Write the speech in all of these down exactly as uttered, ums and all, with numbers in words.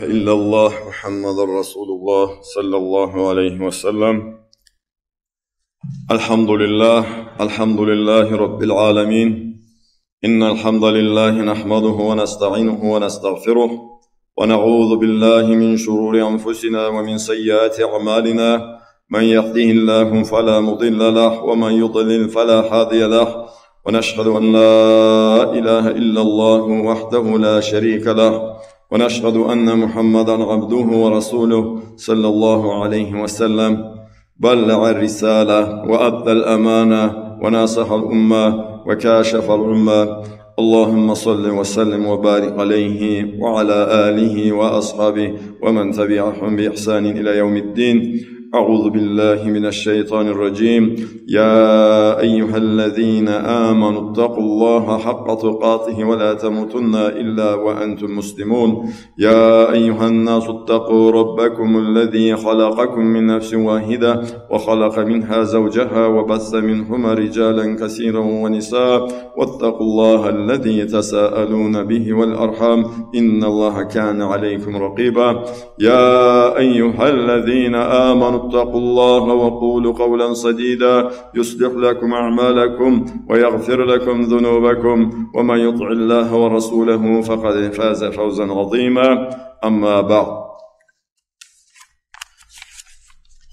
إلا الله محمد رسول الله صلى الله عليه وسلم. الحمد لله، الحمد لله رب العالمين. إن الحمد لله نحمده ونستعينه ونستغفره، ونعوذ بالله من شرور أنفسنا ومن سيئات أعمالنا. من يهده الله فلا مضل له، ومن يضلل فلا هادي له. ونشهد أن لا إله إلا الله وحده لا شريك له، ونشهد أن محمدا عبده ورسوله صلى الله عليه وسلم. بلغ الرسالة وأدى الأمانة وناصح الأمة وكاشف الأمة. اللهم صل وسلم وبارك عليه وعلى آله وأصحابه ومن تبعهم بإحسان إلى يوم الدين. أعوذ بالله من الشيطان الرجيم. يا أيها الذين آمنوا اتقوا الله حق تقاته ولا تموتن إلا وأنتم مسلمون. يا أيها الناس اتقوا ربكم الذي خلقكم من نفس واحدة وخلق منها زوجها وبث منهما رجالا كثيرا ونساء واتقوا الله الذي تساءلون به والأرحام إن الله كان عليكم رقيبا. يا أيها الذين آمنوا اتقوا الله وقولوا قولا سديدا يصلح لكم أعمالكم ويغفر لكم ذنوبكم ومن يطع الله ورسوله فقد فاز فوزا عظيما. أما بعد.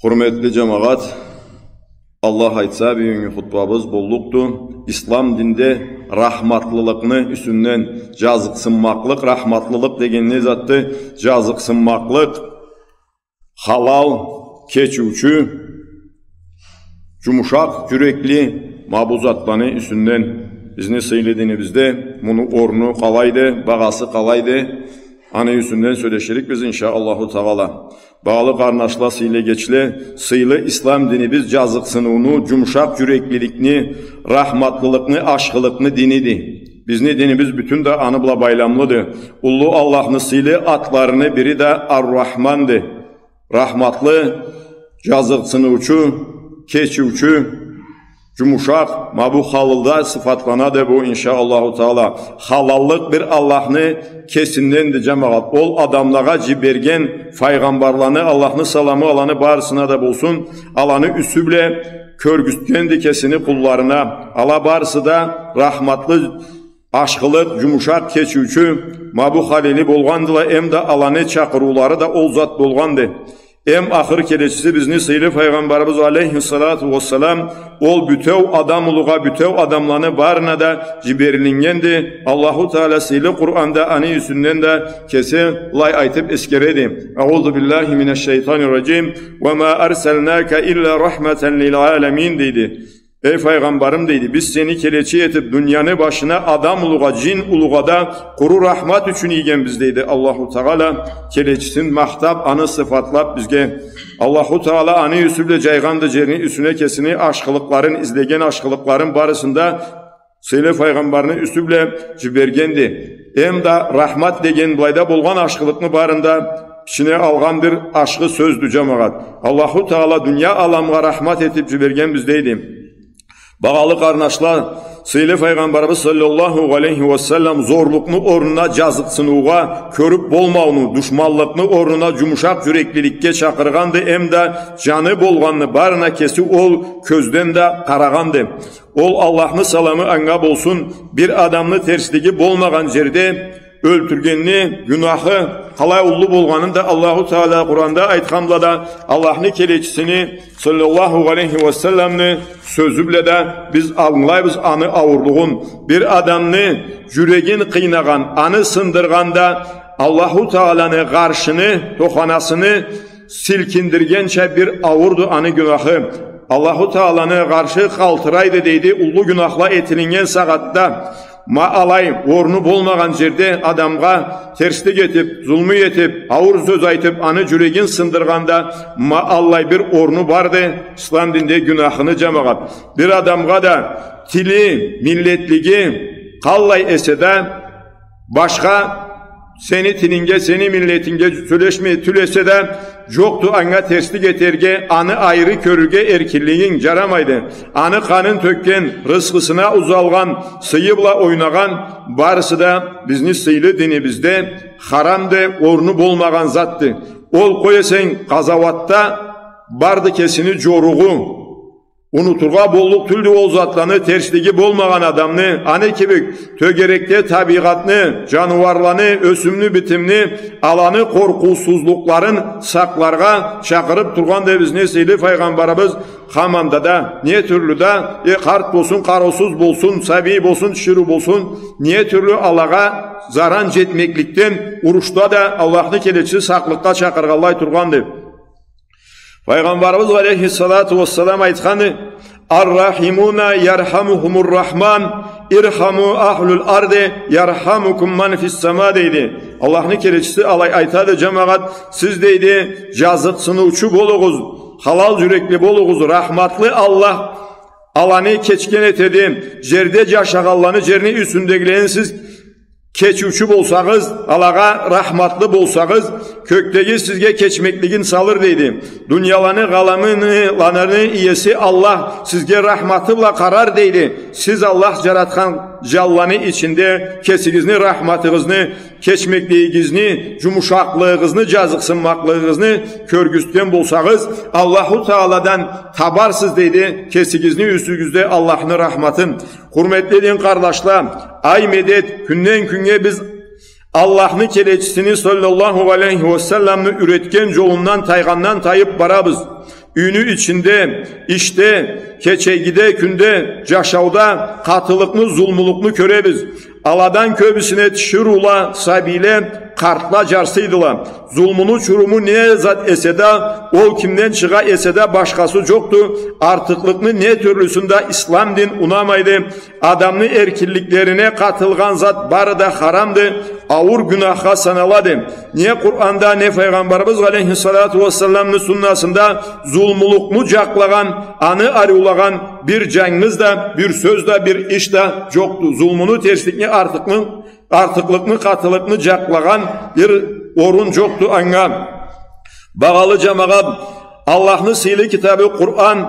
Хурметли джамагъат, Аллах айтса, бюгюннгю хутбабыз боллукъду ислам динде рахматлылыкъны юсюнден. Джазыкъсынмакълыкъ, рахматлылыкъ деген не затды? Джазыкъсынмакълыкъ, халал, кечиучю, джумушакъ джюрекли, ма бу затланы юсюнден. Бизни сыйлы динибизде муну орну къалайды, багъасы къалайды, аны юсюнден сёлеширикбиз, иншаАллаху Тагъала. Багъалы къарнашла, сыйлы эгечле, сыйлы ислам динибиз джазыкъсыныуну, джумушакъ джюреклиликни, рахматлылыкъны, ашхылыкъны диниди. Бизни динибиз бютюн да аны бла байламлыды. Уллу Аллахны сыйлы атларыны бири да Ар-Рахманды. Рахматлы, джазыкъсыныучу, кечиучю, джумушакъ, ма бу халалда сыфатланады бу, иншаАллаху Тагъала. Халаллыкъ бир Аллахны кесинденди, джамагъат. Ол адамлагъа джиберген файгъамбарланы, Аллахны саламы аланы барысына да болсун, аланы юсю бла кёргюзтгенди кесини къулларына. Ала барысы да рахматлы, ашхылыкъ, джумушакъ, кечиучю, ма бу халили болгъандыла, эм да аланы чакъырыулары да ол зат болгъанды. Эм ахыр келечиси бизни сыйлы файгъамбарыбыз алейхиссалату уассалам, ол бютеу адам улугъа, бютеу адамланы барына да джиберилиннгенди. Аллаху Тагъала сыйлы Къуранда аны юсюнден да кеси былай айтып эсгереди. أعوذ بالله من الشيطان الرجيم. وما أرسلناك إلا رحمة للعالمين, дейди. Эй файгъамбарым, дейди, биз сени келечи этип дунияны башына адам улугъа, джин улугъа да къуру рахмат ючюн ийгенбиз, дейди. Аллаху Тагъала келечисин махтап, аны сыфатлап бизге. Аллаху Тагъала аны юсю бла джайгъанды джерни юсюне кесини ашхылыкъларын, излеген ашхылыкъларын барысын да сыйлы файгъамбарны юсю бла джибергенди. Эм да рахмат деген былайда болгъан ашхылыкъны барын да ичине алгъан бир ашхы сёздю, джамагъат. Аллаху Тагъала дуния аламгъа рахмат этип джиберген биз, дейди. Багъалы къарнашла, сыйлы файгъамбарыбыз саллаллаху алейхи уа саллам зорлукъну орнуна джазыкъсыныугъа, кёрюп болмауну, душманлыкъны орнуна джумушакъ джюреклиликге чакъыргъанды, эм да джаны болгъанны барына кеси ол кёзден да къарагъанды. Ол, Аллахны саламы анга болсун, бир адамны терслиги болмагъан джерде ёлтюргенни гюнахы къалай уллу болгъанын да Аллаху Тагъала Къуранда айтхан бла да, Аллахны келечисини саллаллаху алейхи уа салламны сёзю бла да биз ангылайбыз аны ауурлугъун. Бир адамны джюрегин къыйнагъан, аны сындыргъан да Аллаху Тагъаланы гъаршыны, тоханасыны силкиндиргенча бир ауурду аны гюнахы. Аллаху Тагъаланы гъаршы къалтырайды, дейди, уллу гюнахла этилиннген сагъатда. Ма алай орну болмагъан джерде адамгъа терслик этип, зулму этип, ауур сёз айтып, аны джюрегин сындыргъанда, ма аллай бир орну барды ислам динде гюнахыны, джамагъат. Бир адамгъа да тили, миллетлиги къаллай эсе да, башха сени тилинге, сени миллетинге сёлешмей, тюл эсе да, джокъду анга терслик этерге, аны айры кёрюрге эркинлигинг, джарамайды. Аны къанын тёкген, рысхысына узалгъан, сыйы бла ойнагъан, барысы да бизни сыйлы динибизде харамды, орну болмагъан затды. Ол, къой эсенг, къазауатда барды кесини джоругъу. Унутургъа боллукъ тюлдю ол затланы, терслиги болмагъан адамны, аны кибик тёгерекде табигъатны, джаныуарланы, ёсюмню, битимни, аланы къоркъуусузлукъларын сакъларгъа чакъырып тургъанды бизни сыйлы файгъамбарыбыз. Хаманда да, не тюрлю да, э, къарт болсун, къарыусуз болсун, сабий болсун, тиширыу болсун, не тюрлю алагъа заран джетмекликден урушда да Аллахны келечиси сакълыкъгъа чакъыргъанлай тургъанды. Файгъамбарыбыз алейхиссалату уассалам айтханды: «Ар-рахимуна ярхамухумур-рахман, ирхаму ахлул арды, ярхамукум ман фис-сама», — дейди. Аллахны келечиси алай айтады, джамагъат, сиз, дейди, джазыкъсыныучу болугъуз, халал джюрекли болугъуз, рахматлы Аллах аланы кечген этеди, джерде джашагъанланы, джерни юсюндегилени сиз кечиучю болсагъыз, алагъа рахматлы болсагъыз, кёкдеги сизге кечмеклигин салыр, дейди. Дунияланы, гъаламыны, ланы иеси Аллах сизге рахматы бла къарар, дейди. Сиз Аллах джаратхан джанланы ичинде кесигизни рахматыгъызны, кечмеклигигизни, джумушакълыгъыгъызны, джазыкъсынмакълыгъыгъызны кёргюзтген болсагъыз, Аллаху Тааладан табарсыз, дейди, кесигизни юсюгюзде Аллахны рахматын. Хурметли дин къардашла, ай медет, кюнден кюннге биз Аллахны келечисини саллаллаху алейхи уа салламны юретген джолундан тайгъандан тайып барабыз. Юйню ичинде, ишде, кечегиде, кюнде, джашауда къатылыкъны, зулмулукъну кёребиз. Аладан кёбюсюне тиширыула, сабийле, къартла джарсыйдыла. Зулмуну чуруму не зат эсе да, ол кимден чыгъа эсе да, башхасы джокъду. Артыкълыкъны не тюрлюсюн да ислам дин унамайды. Адамны эркинликлерине къатылгъан зат бары да харамды, ауур гюнахха саналады. Не Къуранда, не Файгъамбарыбыз алейхиссалату уассаламны суннасында зулмулукъну джакълагъан, аны ариулагъан бир джангыз да, бир сёз да, бир иш да джокъду. Зулмуну, терсликни, артыкъны, артыкълыкъны, къатылыкъны джакълагъан бир орун джокъду анга. Багъалы джамагъат, Аллахны сыйлы китабы Къуран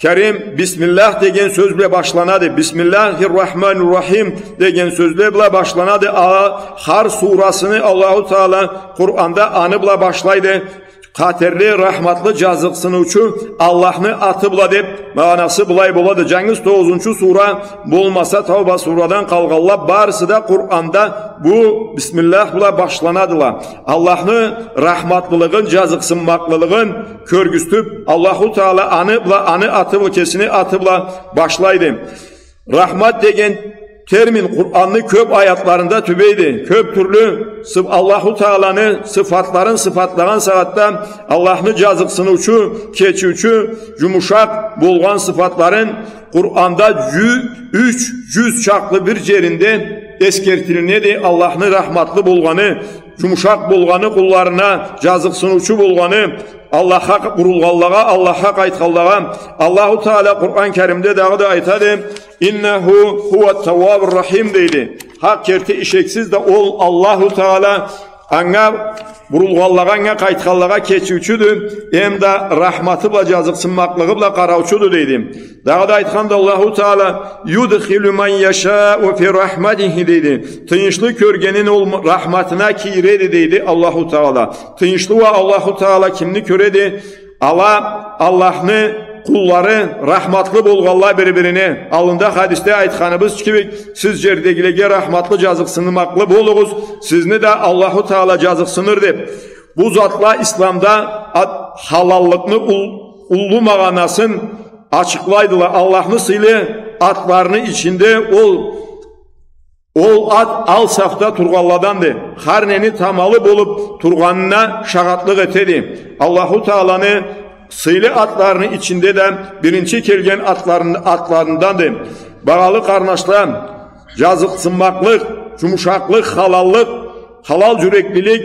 Карим бисмиллах деген сёз бла башланады. Бисмиллахир-рахманир-рахим деген сёзле бла башланады. А, хар сурасыны Аллаху Таала Къуранда аны бла башлайды. Къатерли, рахматлы, джазыкъсыныучу Аллахны аты бла деп магъанасы былай болады. Джангыз тогъузунчу сура болмаса, Тауба сурадан къалгъанла барысы да Къуранда бу бисмиллах бла башланадыла. Аллахны рахматлылыгъын, джазыкъсынмакълылыгъын кёргюзтюп, Аллаху Таала аны бла, аны аты бла, кесини аты бла башлайды. Рахмат деген термин Къуранны кёп аятларында тюбейди. Кёп тюрлю сыф-, Аллаху Тааланы сыфатларын сыфатлагъан сагъатда Аллахны джазыкъсыныучу, кечиучю, джумушакъ болгъан сыфатларын Къуранда джю-, юч джюз чакълы бир джеринде эсгертилинеди. Аллахны рахматлы болгъаны, джумушакъ болгъаны къулларына, джазыкъсыныучу болгъаны, Аллахха бурулгъанлагъа, Аллахха къайтханлагъа. Аллаху Таала Къуран Каримде дагъыда айтады: «Иннаху хуа-т-тауабур-рахим», — дейди. Хакъ керти, ишексиз да ол Аллаху Таала анга бурулгъанлагъа, анга къайтханлагъа кечиучюдю, эм да рахматы бла, джазыкъсынмакълыгъы бла къараучуду, дейди. Дагъыда айтханды Аллаху Таала: «Юдхилу ман яшау фи рахматихи», — дейди. Тыйыншлы кёргенин ол рахматына кийиреди, дейди Аллаху Таала. Тыйыншлы уа Аллаху Таала кимни кёреди? Ала Аллахны къуллары, рахматлы болгъанла бир-бирине. Аллында хадисде айтханыбыз кибик, сиз джердегилеге рахматлы, джазыкъсынмакълы болугъуз, сизни да Аллаху Таала джазыкъсыныр деп. Бу затла исламда ат-, халаллыкъны ул-, уллу магъанасын ачыкълайдыла. Аллахны сыйлы атларыны ичинде ол, ол ат ал сафда тургъанладанды. Хар нени тамалы болуп тургъанына шагъатлыкъ этеди. Аллаху Тааланы сыйлы атларыны ичинде да биринчи келген атларын-, атларынданды. Багъалы къарнашла, джазыкъсынмакълыкъ, джумушакълыкъ, халаллыкъ, халал джюреклилик,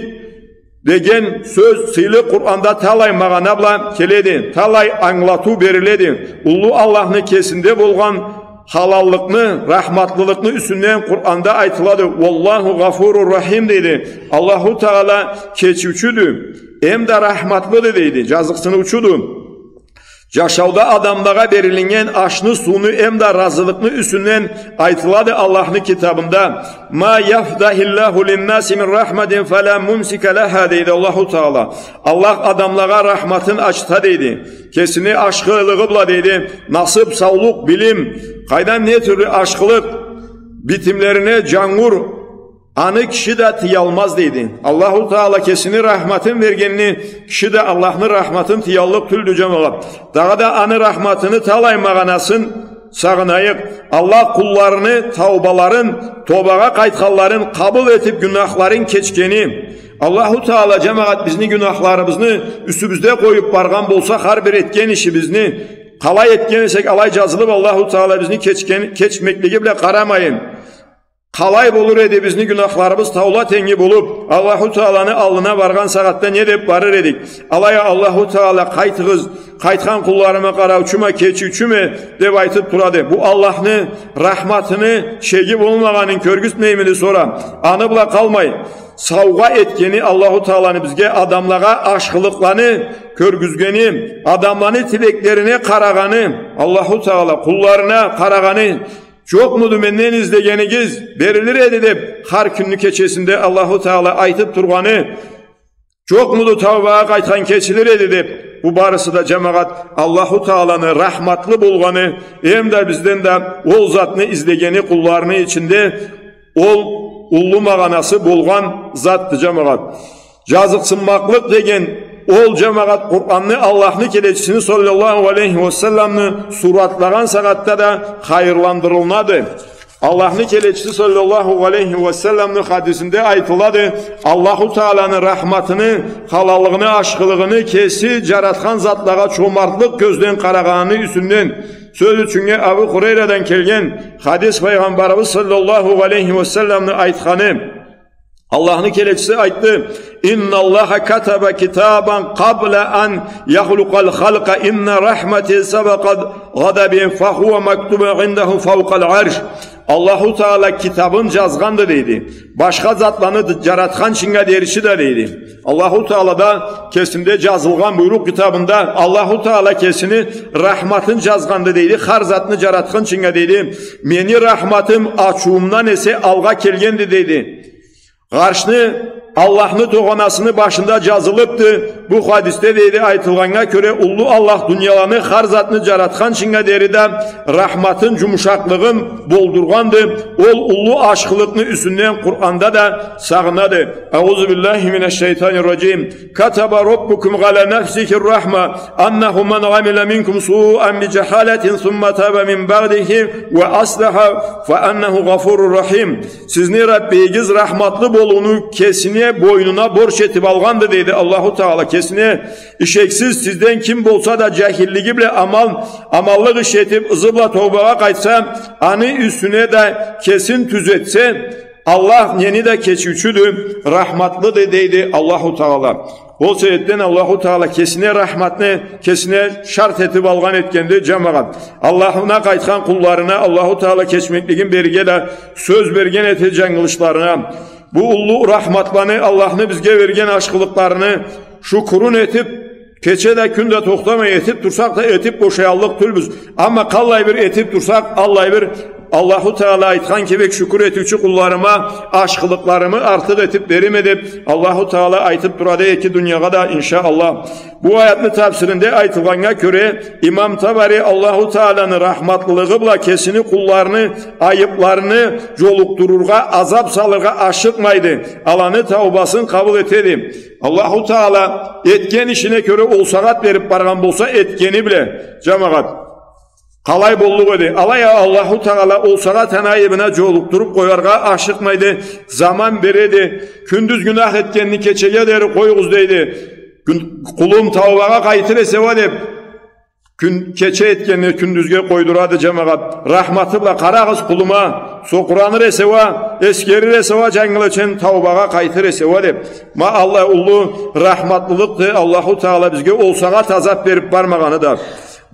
деген сёз сыйлы Къуранда талай магъана бла келеди, талай ангылатыу бериледи. Уллу Аллахны кесинде болгъан Халаллыкъны, рахматлылыкъны юсюнден Къуранда айтылады: «Уаллаху гъафуру рахим», — дейди. Аллаху Таала кечиучюдю, эм да рахматлыды, дейди, жазыкъсыныучуду. Жашауда адамлагъа берилиннген ашны, сууну эм да разылыкъны юсюнден айтылады Аллахны китабында: «Ма яфтахиллаху линнаси мин рахматин фала мумсика лаха», — дейди Аллаху Таала. Аллах адамлагъа рахматын ачыта, дейди. Кесини ашхылыгъы бла, дейди, насып, саулукъ, билим, къайдан не тюрлю ашхылыкъ, битимлерине жангур, аны киши да тыялмаз, дейди. Аллаху Таала кесини рахматын бергенни киши да Аллахны рахматын тыяллыкъ тюлдю, жамагъат. Дагъыда аны рахматыны талай магъанасын сагъынайыкъ. Аллах къулларыны таубаларын, тобагъа къайтханларын къабыл этип, гюнахларын кечгени. Аллаху Таала, жамагъат, бизни гюнахларыбызны юсюбюзде къоюп баргъан болса, хар бир этген ишибизни, къалай этген эсек, алай жазылып, Аллаху Таала бизни кечген, кечмеклиги бла къарамайын, къалай болур эди бизни гюнахларыбыз таула тенги болуп, Аллаху Тааланы аллына баргъан сагъатда не деп барыр эдик? Алай а Аллаху Таала: «Къайтыгъыз, къайтхан къулларыма къараучума, кечиучюме», — деп айтып турады. Бу Аллахны рахматыны шеги болмагъанын кёргюзтмеймиди сора? Аны бла къалмай, саугъа этгени Аллаху Тааланы бизге, адамлагъа ашхылыкъланы кёргюзгени, адамланы тилеклерине къарагъаны, Аллаху Таала къулларына къарагъаны, «Жокъмуду менден излегенигиз, берилир эди», — деп, хар кюнню кечесинде Аллаху Таала айтып тургъаны, «Жокъмуду таубагъа къайтхан, кечилир эди», — деп. Бу барысы да, жамагъат, Аллаху Тааланы рахматлы болгъаны, эм да бизден да ол затны излегени къулларыны ичинде ол уллу магъанасы болгъан затды, жамагъат. Жазыкъсынмакълыкъ деген ол, жамагъат, Къуранны, Аллахны келечисини саллаллаху алейхи ва салламны суратлагъан сагъатда да хайырландырылынады. Аллахны келечиси саллаллаху алейхи ва салламны хадисинде айтылады: Аллаху Тааланы рахматыны, халаллыгъыны, ашхылыгъыны кеси жаратхан затлагъа чомартлыкъ кёзден къарагъаныны юсюнден. Сёз ючюннге, Абу Хурайрадан келген хадис, Пайгъамбарыбыз саллаллаху алейхи ва салламны айтханы. Аллахны келечиси айтды: «Инналлаха катаба китабан къабла ан яхлукъал халкъа, инна рахмати сабакъат гъадаби, фахуа мактубан гъиндаху фаукъал арш». Аллаху Таала китабын жазгъанды, дейди. Башха затланы д-, жаратхынчынга деричи да, дейди. Аллаху Таала да кесинде жазылгъан буйрукъ китабында Аллаху Таала кесини рахматын жазгъанды, дейди. Хар затны жаратхынчынга, дейди. Мени рахматым ачыуумдан эсе алгъа келгенди, дейди. Гъаршны Аллахны тогъанасыны башында жазылыпды. Бу хадисде, дейди, айтылгъаннга кёре, уллу Аллах дунияланы, хар затны жаратхынчынга дери да рахматын, жумушакълыгъын болдургъанды. Ол уллу ашхылыкъны юсюнден Къуранда да сагъынады. Аузу биллахи минаш-шайтанир-раджим. Катаба раббукум гъала нафсихир-рахма, аннаху ман амила минкум суан би жахалатин сумма таба мин баъдихи ва аслаха фа аннаху гъафурур-рахим. Сизни Раббигиз рахматлы болууну кесине, бойнуна борч этип алгъанды, дейди Аллаху Таала. Кесине ишексиз, сизден ким болса да жахиллиги бла аман, аманлыкъ иш этип, ызы бла тоубагъа къайтса, аны юсюне да кесин тюзетсе, Аллах нени да кечиучюдю, рахматлыды, дейди Аллаху Таала. Ол себепден Аллаху Таала кесине рахматны кесине шарт этип алгъан этгенди, жамагъат. Аллахына къайтхан къулларына Аллаху Таала кечмеклигин берирге да сёз берген эди жангылышларына. Бу уллу рахматланы, Аллахны бизге берген ашхылыкъларыны шукурун этип, кече да, кюн да тохтамай этип турсакъ да, этип бошаяллыкъ тюлбюз. Амма къаллай бир этип турсакъ, аллай бир Аллаху Таала айтхан кибик: «Шукур этиучю къулларыма ашхылыкъларымы артыкъ этип береме», — деп Аллаху Таала айтып турады эки дуниягъа да, иншаАллах. Бу аятны тафсиринде айтылгъаннга кёре, имам Табари Аллаху Тааланы рахматлылыгъы бла кесини къулларыны айыпларыны жолукъдурургъа, азап салыргъа ашыкъмайды, аланы таубасын къабыл этеди. Аллаху Таала этген ишине кёре ол сагъат берип баргъан болса, этгени бла, жамагъат, къалай боллукъ эди? Алай а Аллаху Таала ол сагъат аны айыбына жолукъдуруп къояргъа ашыкъмайды, заман береди. Кюндюз гюнах этгенни кечеге дери къоюгъуз, дейди. Кюн-, къулум таубагъа къайтыр эсе уа деп, кюн, кече этгенни кюндюзге къойдурады, жамагъат. Рахматы бла: «Къарагъыз къулума, сокъураныр эсе уа, эсгерир эсе уа жангылычын, таубагъа къайтыр эсе уа», — деп. Ма аллай уллу рахматлылыкъды Аллаху Таала бизге ол сагъат азап берип бармагъаны да.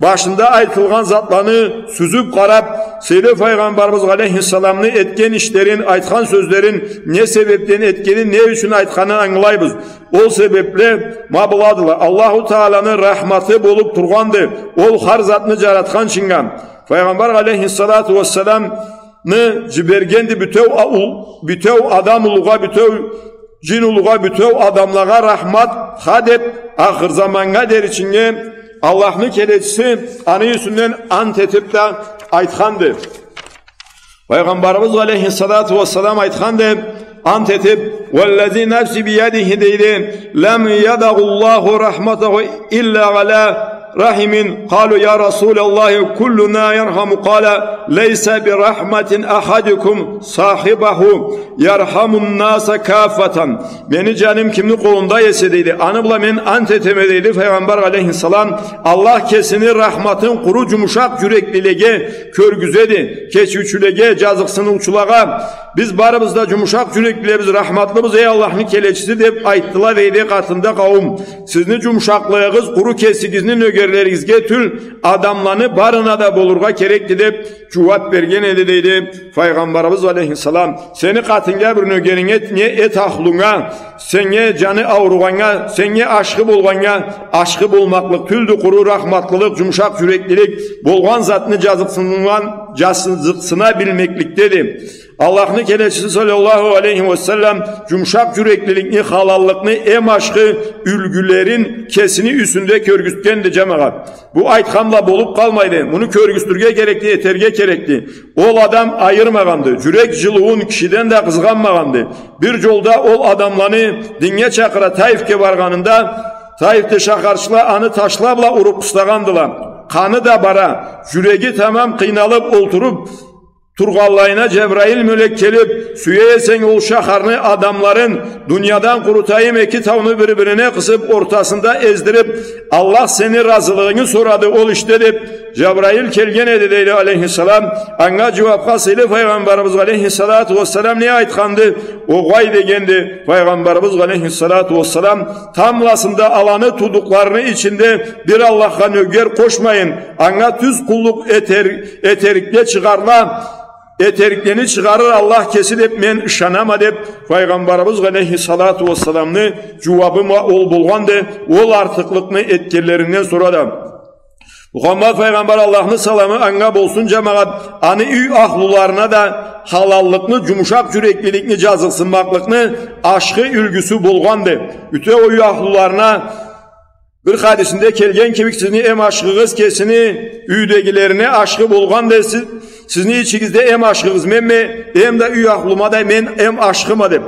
башында айтылгъан затланы сюзюб къараб, сыйлы Файгъамбарыбыз алейхиссаламны этген ишлерин, айтхан сёзлерин, не себебден этгенин, не ючюн айтханын ангылайбыз. Ол себебли ма быладыла. Аллаху Тааланы рахматы болуб тургъанды ол хар затны джаратхынчынга. Файгъамбар алейхиссалату уассаламны джибергенди бютеу а-, ул-, бютеу адам улугъа, бютеу джин улугъа, бютеу адамлагъа рахмат, ха деб, ахыр заманнга деричинге Аллахны келечиси аны юсюнден ант этиб да айтханды. Файгъамбарыбыз алейхиссалату уассалам айтханды, ант этиб, «Уаллази нафси биядихи», дейди, «лам ядагъуллаху рахматаху илла ала рахимин». Къалу: «Я Расулаллахи, куллуна ярхаму». Къала: «Лайса бирахмати ахадикум сахибаху, ярхамун наса каффатан». Мени джаным кимни къолунда эсе, дейди, аны бла мен ант этеме, дейди Файгъамбар алейхиссалам, Аллах кесини рахматын къуру джумушакъ джюреклилеге кёргюзеди, кечиучюлеге, джазыкъсыныучулагъа. Биз барыбыз да джумушакъ джюреклибиз, рахматлыбыз, эй Аллахны келечиси, деб айтдыла, дейди, къатында къауум. Сизни джумушакълыгъыгъыз къуру кесигизни нёгерлеригизге тюл, адамланы барына да болургъа керекди, деб джууаб берген эди, дейди Файгъамбарыбыз алейхиссалам. Сени къатынга, бир нёгеринге, не эт ахлунга, сеннге джаны ауругъаннга, сеннге ашхы болгъаннга ашхы болмакълыкъ тюлдю къуру рахматлылыкъ, джумушакъ джюреклилик, болгъан затны джазыкъсыннган, джазыкъсына билмекликдеди. Аллахны келечиси саллаллаху алейхи уа саллам джумушакъ джюреклиликни, халаллыкъны эм ашхы юлгюлерин кесини юсюнде кёргюзтгенди, джамагъат. Бу айтхан бла болуб къалмайды. Муну кёргюзтюрге керекди, этерге керекди. Ол адам айырмагъанды. Джюрек джылыуун кишиден да къызгъанмагъанды. Бир джолда ол адамланы диннге чакъыра Таифге баргъанында, Таифде шахарчыла аны ташла бла уруб къыстагъандыла. Къаны да бара, джюреги тамам къыйналыб олтуруб тургъанлайына Джабраил мёлек келиб: «Сюе эсенг ол шахарны адамларын, дуниядан къурутайым, эки тауну бир-бирине къысыб, ортасында эздириб, Аллах сени разылыгъынгы сорады ол ишде», — деб, Джабраил келген эди, дейди, алейхиссалам. Анга джууабха сыйлы Файгъамбарыбыз алейхиссалату уассалам не айтханды? «Огъай», — дегенди Файгъамбарыбыз алейхиссалату уассалам, тамбласында аланы туудукъларыны ичинде бир Аллахха нёгер къошмайын, анга тюз къуллукъ этер-, этерикле чыгъарла, этериклени чыгъарыр Аллах кеси деб мен ышанама, деб, Файгъамбарыбыз алейхиссалату уассаламны джууабы ма ол болгъанды, ол артыкълыкъны этгенлеринден сора да. Мухаммад Файгъамбар, Аллахны саламы анга болсун, джамагъат, аны юй ахлуларына да халаллыкъны, джумушакъ джюреклиликни, джазыкъсынмакълыкъны ашхы юлгюсю болгъанды. Бютеу юй ахлуларына Бир хадисинде келген кибик, сизни эм ашхыгъыз кесини юйдегилерине ашхы болгъандай, сиз, сизни ичигизде эм ашхыгъыз менме, эм да юй ахлума да мен эм ашхыма, деб.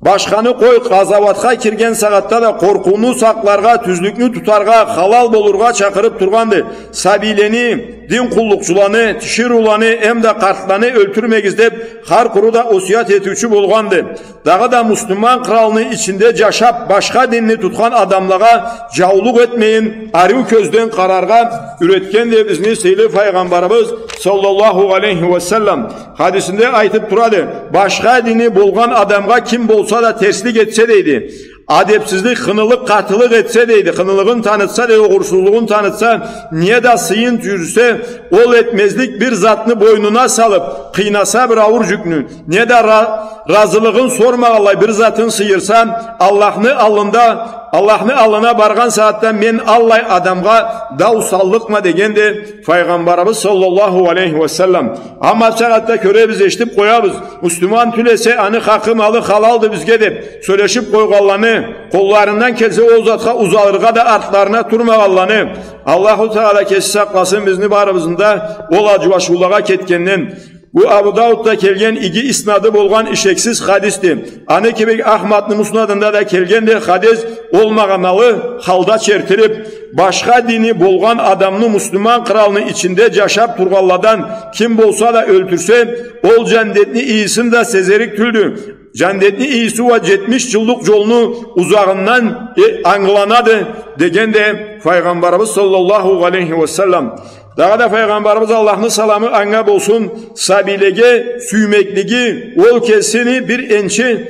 Башханы къой, къазауатха кирген сагъатда да къоркъууну сакъларгъа, тюзлюкню тутаргъа, халал болургъа чакъырыб тургъанды. Сабийлени, дин къуллукъчуланы, тиширыуланы эм да къартланы ёлтюрмегиз деб, хар къуру да осият этиучю болгъанды. Дагъыда муслиман къралны ичинде джашаб, башха динни тутхан адамлагъа джаулукъ этмейин, ариу кёзден къараргъа юретгенди бизни сыйлы Файгъамбарыбыз саллаллаху алейхи уа саллам. Хадисинде айтыб турады: башха дини болгъан адамгъа ким болса да терслик этсе, дейди, адебсизлик, хынылыкъ, къатылыкъ этсе, дейди, хынылыгъын танытса, дейди, огъурсузлугъун танытса, не да сыйын тюйюрсе, ол этмезлик бир затны бойнуна салыб, къыйнаса бир ауур джюкню, не да ра-, разылыгъын сормагъанлай бир затын сыйырса, Аллахны аллында, Аллахны аллына баргъан сагъатда мен аллай адамгъа дау саллыкъма, дегенди Файгъамбарыбыз саллаллаху алейхи уа саллам. Амма бусагъатда кёребиз, эшитиб къоябыз, муслиман тюл эсе, аны хакъы, малы халалды бизге деб, сёлешиб къойгъанланы, къолларындан келсе ол затха узалыргъа да артларына турмагъанланы. Аллаху Таала кеси сакъласын бизни барыбызны да ол аджубашыулагъа кетгенден. Бу Абу Даудда келген иги иснады болгъан ишексиз хадисди. Аны кибик Ахмадны Муснадында да келгенди хадис, ол магъаналы халда чертилиб, башха дини болгъан адамны муслиман къралны ичинде джашаб тургъанладан ким болса да ёлтюрсе, ол джандетни ийисин да сезерик тюлдю. Джандетни ийиси уа джетмиш джыллыкъ джолну узагъындан, э, ангыланады, дегенди Файгъамбарыбыз саллаллаху алейхи уа саллам. Дагъыда Файгъамбарыбыз, Аллахны саламы анга болсун, сабийлеге сюймеклиги, ол кесини бир энчи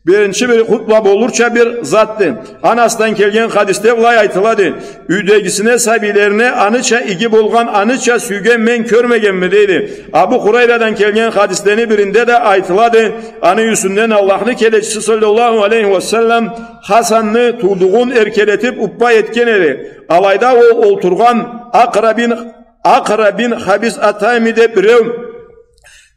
биринчи бир хутба болурча бир затды. Анасдан келген хадисде былай айтылады: «Юйдегисине, сабийлерине аныча иги болгъан, аныча сюйген мен кёрмегенме», — дейди. Абу Хурайрадан келген хадислени биринде да айтылады, аны юсюнден Аллахны келечиси саллаллаху алейхи ва саллам Хасанны туудугъун эркелетип уппа этген эди. Алайда ол олтургъан Акъра бин, Акъра бин Хабис Атайми деп биреу: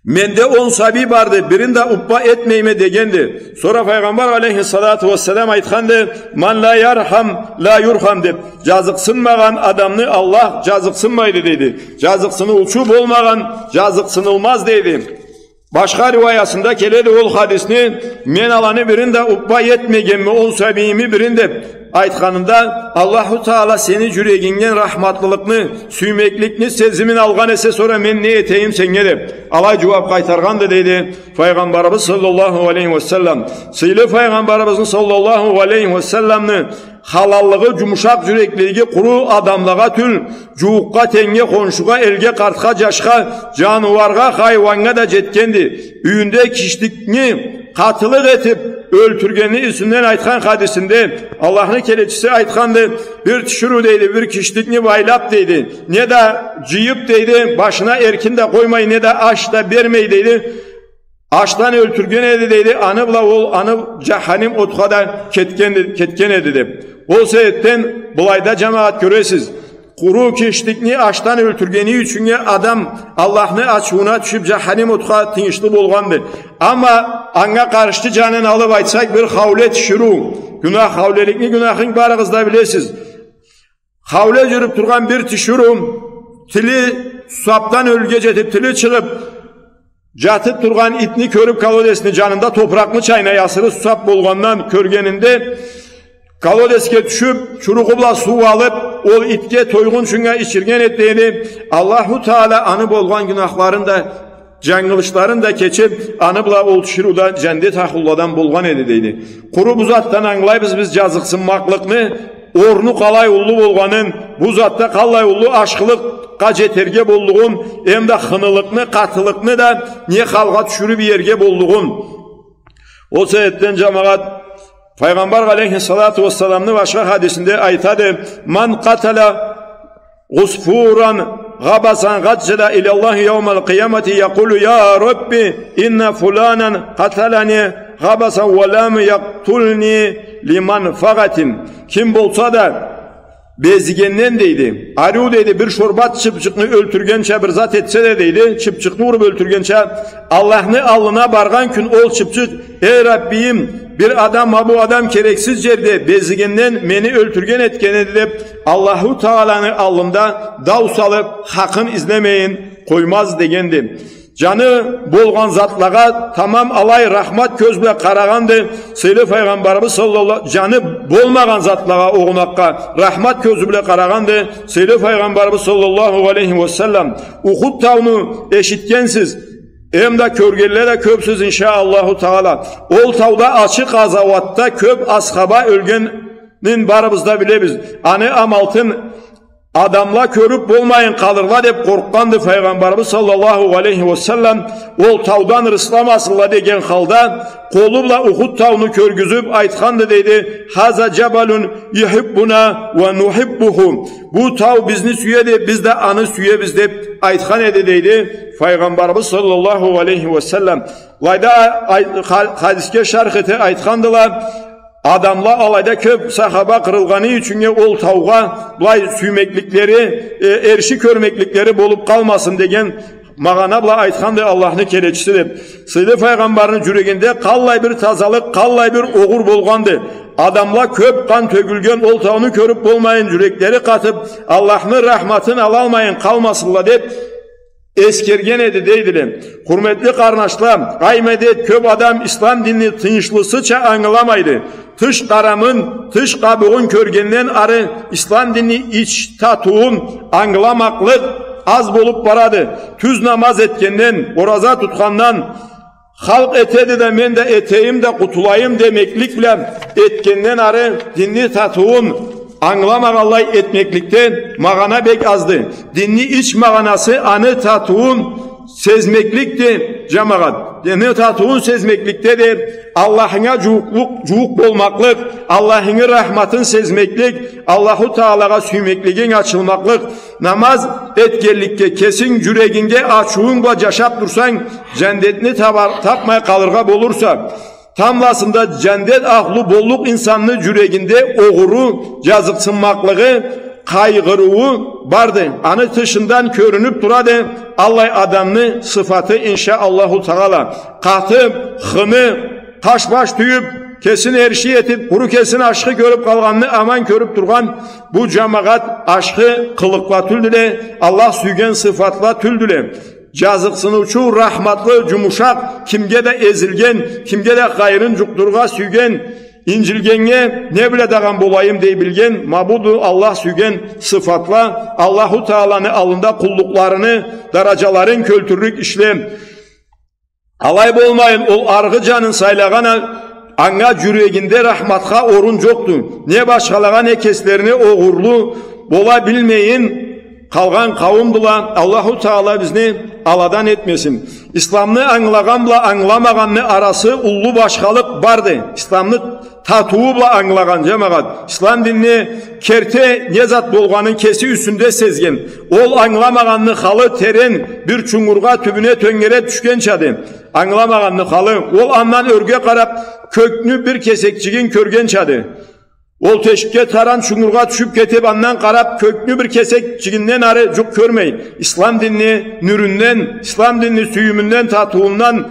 «Менде он сабий барды, бирин да уппа этмейме», — дегенди. Сора Файгъамбар алейхиссалату вассалам айтханды: «Ман ла ярхам, ла юрхам», — деп. «Жазыкъсынмагъан адамны Аллах жазыкъсынмайды», — дейди. «Жазыкъсыныучу болмагъан жазыкъсынылмаз», — дейди. Башха риуаясында келеди ол хадисни: «Мен аланы бирин да уппа этмегенме, он сабийими бирин», — деп айтханында, Аллаху Таала сени жюрегингден рахматлылыкъны, сюймекликни сезимин алгъан эсе, сора мен не этейим сеннге деп, алай жууап къайтаргъанды, дейди Файгъамбарыбыз саллаллаху алейхи ва саллам. Сыйлы Файгъамбарыбызны саллаллаху алейхи ва салламны халаллыгъы, жумушакъ жюреклиги къуру адамлагъа тюл, жууукъгъа, тенгнге, хоншугъа, элге, къартха, жашха, жаныуаргъа, хайыуаннга да жетгенди. Юйюнде киштикни къатылыкъ этип ёлтюргенни юсюнден айтхан хадисинде Аллахны келечиси айтханды: «Бир тиширыу, — дейди, — бир киштикни байлап, — дейди, — не да жыйып, — дейди, — башына эркин да къоймай, не да аш да бермей, — дейди, — ашдан ёлтюрген эди, — дейди, — аны бла ол аны жаханим отха да кетген, кетген эди», — деп. Ол себепден былайда, жамагъат, кёресиз, къуру киштикни ашдан ёлтюргени ючюннге адам Аллахны ачыуна тюшюп, жаханим отха тыйыншлы болгъанды. Амма анга къаршчы жанын алып айтсакъ, бир хауле тиширыу, гюнах, хаулеликни гюнахын барыгъыз да билесиз. Хауле жюрюп тургъан бир тиширыу, тили сусапдан ёлюрге жетип, тили чыгъып, жатып тургъан итни кёрюп, колодецни жанында топуракъны чайнай, асыры сусап болгъандан кёргенинде, колодецге тюшюп, чуругъу бла суу алып, ол итге тойгъунчуннга ичирген эди, дейди. Аллаху Таала аны болгъан гюнахларын да, жангылышларын да кечип, аны бла ол тиширыу да жаннет ахлуладан болгъан эди, дейди. Къуру бу затдан ангылайбыз биз жазыкъсынмакълыкъны орну къалай уллу болгъанын, бу затда къаллай уллу ашхылыкъгъа жетерге боллугъун, эм да хынылыкъны, къатылыкъны да не халгъа тюшюрюп иерге боллугъун. Ол себепден, жамагъат, Файгъамбар алейхиссалату вассаламны башха хадисинде айтады: «Ман къатала عصفورا خبثا عجل إلى الله يوم القيامة يقول: يا رب، إن فلانا قتلني خبثا ولم يقتلني لمنفعة». Ким болса да безигенден, дейди, ариу, дейди, бир шорбат чыпчыкъны ёлтюргенча бир зат этсе да, дейди, чыпчыкъны уруп ёлтюргенча, Аллахны аллына баргъан кюн ол чыпчыкъ: «Эй Раббийим, бир адам, ма бу адам керексиз жерде безигенден мени ёлтюрген этген эди», — деп, Аллаху Тааланы аллында дау салып, хакъын излемейин къоймаз, дегенди. Жаны болгъан затлагъа тамам алай рахмат кёз бла къарагъанды сыйлы Файгъамбарыбыз саллаллаху, жаны болмагъан затлагъа, огъунакъгъа рахмат кёзю бла къарагъанды сыйлы Файгъамбарыбыз саллаллаху алейхи ва саллам. Ухуд тауну эшитгенсиз, эм да кёргенле да кёпсюз, иншаАллаху Таала. Ол тауда ачы къазауатда кёп асхаба ёлгенин барыбыз да билебиз. Аны амалтын адамла кёрюп болмайын къалырла деп къоркъгъанды Файгъамбарыбыз саллаллаху алейхи ва саллам, ол таудан ырысламасынла деген халда, къолу бла Ухуд тауну кёргюзюп айтханды, дейди: «هذا جبل يحبنا ونحبه». Бу тау бизни сюеди, биз да аны сюебиз, деп айтхан эди, дейди Файгъамбарыбыз саллаллаху алейхи ва саллам. Былайда ай-, ха-, хадисге шарх эте айтхандыла, адамла алайда кёп сахаба къырылгъаны ючюннге ол таугъа былай сюймекликлери, э, эрши кёрмекликлери болуп къалмасын деген магъана бла айтханды Аллахны келечиси, деп. Сыйлы Файгъамбарны жюрегинде къаллай бир тазалыкъ, къаллай бир огъур болгъанды. Адамла кёп къан тёгюлген ол тауну кёрюп болмайын, жюреклери къатып, Аллахны рахматын алалмайын къалмасынла, деп эсгерген эди, дейдиле. Хурметли къарнашла, къай медет, кёп адам ислам динни тыйыншлысыча ангыламайды. Тыш къарамын, тыш къабугъун кёргенден ары ислам динни ич татыуун ангыламакълыкъ аз болуп барады. Тюз намаз этгенден, ораза тутхандан, халкъ этеди да, мен да этейим да, къутулайым демеклик бла этгенден ары динни татыуун ангыламагъанлай этмекликде магъана бек азды. Динни ич магъанасы аны татыуун сезмекликди, жамагъат. Динни татыуун сезмекликде да Аллахынга джууукълукъ, джууукъ болмакълыкъ, Аллахынгы рахматын сезмеклик, Аллаху Таалагъа сюймеклигинг ачылмакълыкъ. Намаз этгенликге, кесинг джюрегинге ачыуунг бла джашаб турсанг, джандетни табар-, табмай къалыргъа болурса, тамбласында джандет ахлу боллукъ инсанны джюрегинде огъуру, джазыкъсынмакълыгъы, къайгъырыуу барды. Аны тышындан кёрюнюб турады аллай адамны сыфаты, иншаАллаху Таала. Къатыб, хыны, къаш-баш тюйюб, кесин эрши этиб, къуру кесин ашхы кёрюб къалгъанны аман кёрюб тургъан бу джамагъат ашхы къылыкъла тюлдюле, Аллах сюйген сыфатла тюлдюле. Джазыкъсыныучу, рахматлы, джумушакъ, кимге да эзилген, кимге да хайырын джукъдурургъа сюйген, инджилгеннге не бла дагъан болайым дей билген, ма буду Аллах сюйген сыфатла, Аллаху Тааланы аллында къуллукъларыны дараджаларын кёлтюрлюк ишле. Алай болмайын, ол аргъы джанын сайлагъан а-, анга джюрегинде рахматха орун джокъду. Не башхалагъа, не кеслерине огъурлу бола билмейин къалгъан къауумдула. Аллаху Таала бизни аладан этмесин. Исламны ангылагъан бла ангыламагъанны арасы уллу башхалыкъ барды. Исламны татыуу бла ангылагъан, джамагъат, ислам динни керти не зат болгъанын кеси юсюнде сезген. Ол ангыламагъанны халы терен бир чунгургъа, тюбюне тёнгере тюшгенчады. Ангыламагъанны халы, ол андан ёрге къараб кёкню бир кесекчигин кёргенчады. Ол тешикге таран чунгургъа тюшюб кетиб, андан къараб, кёкню бир кесекчигинден ары джукъ кёрмей, ислам динни нюрюнден, ислам динни сюйюмюнден, татыуундан,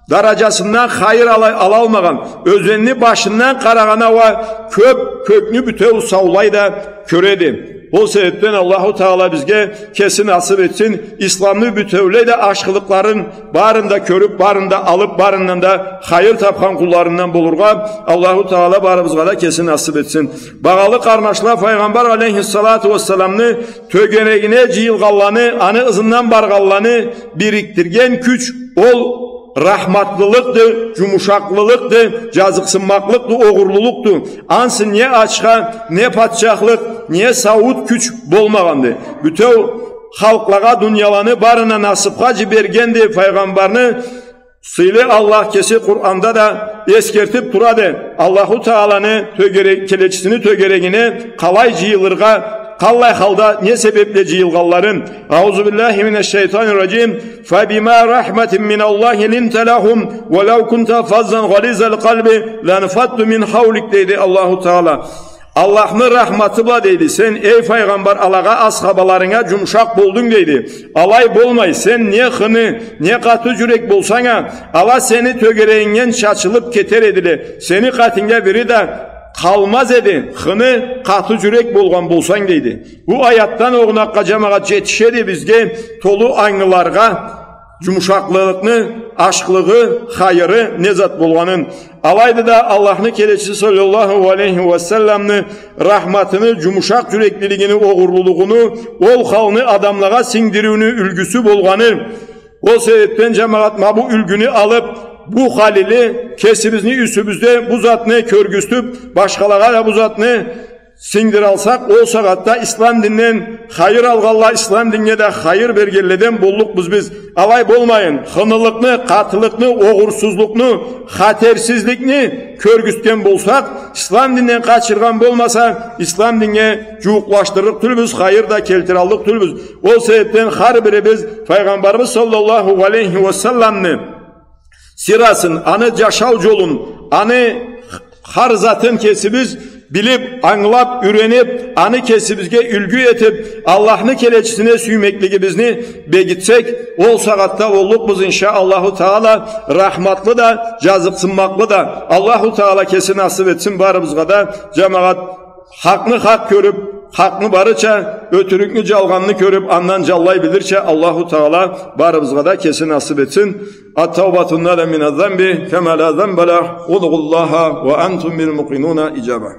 дараджасындан хайыр ала-, алалмагъан, ёзенни башындан къарагъан а уа кёб кёкню бютеу саулай да кёреди. Ол себебден Аллаху Таала бизге кеси насыб этсин, исламны бютеулей да ашхылыкъларын барын да кёрюб, барын да алыб, барындан да хайыр табхан къулларындан болургъа Аллаху Таала барыбызгъа да кеси насыб этсин. Багъалы къарнашла, Файгъамбар алейхиссалату уассаламны тёгерегине джыйылгъанланы, аны ызындан баргъанланы бирикдирген кюч ол рахматлылыкъды, джумушакълылыкъды, джазыкъсынмакълыкъды, огъурлулукъду. Ансы не ачха, не патчахлыкъ, не сауут кюч болмагъанды. Бютеу халкълагъа дунияланы барына насыбха джибергенди Файгъамбарны. Сыйлы Аллах кеси Къуранда да эсгертиб турады Аллаху Тааланы тёгере-, келечисини тёгерегине къалай джыйылыргъа, къаллай халда, не себеб бла джыйылгъанларын. أعوذ بالله من الشيطان الرجيم. فبما رحمة من الله لنت لهم ولو كنت فظا غليظ القلب لانفضوا من حولك, дейди Аллаху Таала. Аллахны рахматы бла, дейди, сен, эй Файгъамбар, алагъа, асхабаларынга джумушакъ болдунг, дейди. Алай болмай, сен не хыны, не къаты джюрек болсанг а, ала сени тёгерегингден чачылыб кетер эдиле. Сени къатынгда бири да къалмаз эди, хыны, къаты джюрек болгъан болсанг, дейди. Бу аятдан огъунакъгъа, джамагъат, джетишеди бизге толу ангыларгъа джумушакълыкъны ашхылыгъы, хайыры не зат болгъанын. Алайды да Аллахны келечиси саллаллаху алейхи уа салламны рахматыны, джумушакъ джюреклилигини, огъурлулугъуну, ол халны адамлагъа сингдириуню юлгюсю болгъаны. Ол себебден, джамагъат, ма бу юлгюню алыб, бу хал иле кесибизни юсюбюзде бу затны кёргюзтюб, башхалагъа да бу затны сингдиралсакъ, ол сагъатда ислам динден хайыр алгъанла, ислам динге да хайыр бергенледен боллукъбуз биз. Алай болмайын, хынылыкъны, къатылыкъны, огъурсузлукъну, хатерсизликни кёргюзтген болсакъ, ислам динден къачыргъан болмаса, ислам динге джууукълашдырлыкъ тюлбюз, хайыр да келтираллыкъ тюлбюз. Ол себебден хар бирибиз Файгъамбарыбыз саллаллаху алейхи уа салламны сирасын, аны джашау джолун, аны хар затын кесибиз билиб, ангылаб, юрениб, аны кесибизге юлгю этиб, Аллахны келечисине сюймеклигибизни бегитсек, ол сагъатда боллукъбуз, иншаАллаху Таала, рахматлы да, джазыкъсынмакълы да. Аллаху Таала кеси насыб этсин барыбызгъа да, джамагъат. Хакъны хакъ кёрюб, хакъны барыча, ётюрюкню, джалгъанны кёрюб, андан джанлай билирча, Аллаху Таала барыбызгъа да кеси насыб этсин. التوبة ندم من الذنب كما لا ذنب له. ادعوا الله وأنتم موقنون بالإجابة.